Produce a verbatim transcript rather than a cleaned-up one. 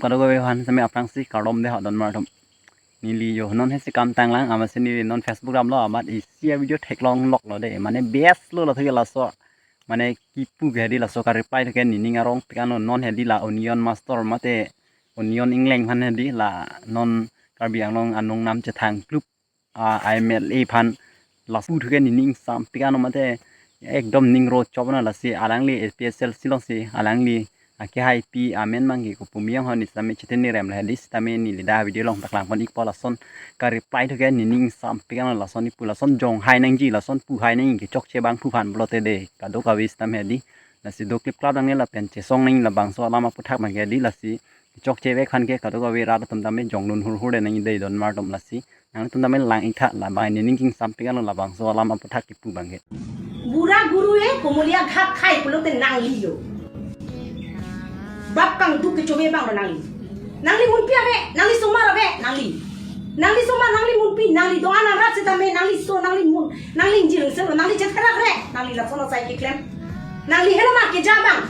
Kadokave aphan sitame aphrangsi kardom dei ho don mar atum. Neli jo non hesi kam tanglang, amatsi neli non Facebook damlo, amat isi a-video theklong loklo dei. Mane best lo lathek laso. Mane kipu ke hedi laso ka-reply thuke nening arong pik anlo, non hedi la Onion Master mate Onion Engleng aphan hedi la non Karbi Anglong anung nam chethang klup a M L A aphan laso thuke nening sampik anlo mate ekdom ning ro chop na. Lasi alangli A P H L C alongsi alangli akehaipi amen abangke kopu mi-ong ho, neli sitame chethan ni rem la hedi sitame neli dak video along ta klangpon ikpo. Lason ka-reply thuke nening sampik anlo, lason ipu, lason jonghai nangji, lason puhai nangji, kechokche abang pu aphan pulote dei. Kadokave sitame hedi lasi do clip klar dangne lapen chesong nangji labangso alam aputhak abangke hedi. Lasi kechokche vek aphan ke kadokave rat atum tame jongdun hurhur dei nangji dei don mar atum. Lasi nanglitum tame lang-ik tha, labang nening king sampik anlo labangso alam aputhak kipu abangke. Bura guru e komolia ghat khai pulote nangli jo. Bap kangduk kechome abanglo nangli. Nangli munpi ave, nangli somar ave, nangli. Nangli somar, nangli munpi, nangli do-an arat sitame, nangli so, nangli mun, nangli ingjir se, nangli chetherak re, nangli lason asai keklem. Nangli helo ma keja abang.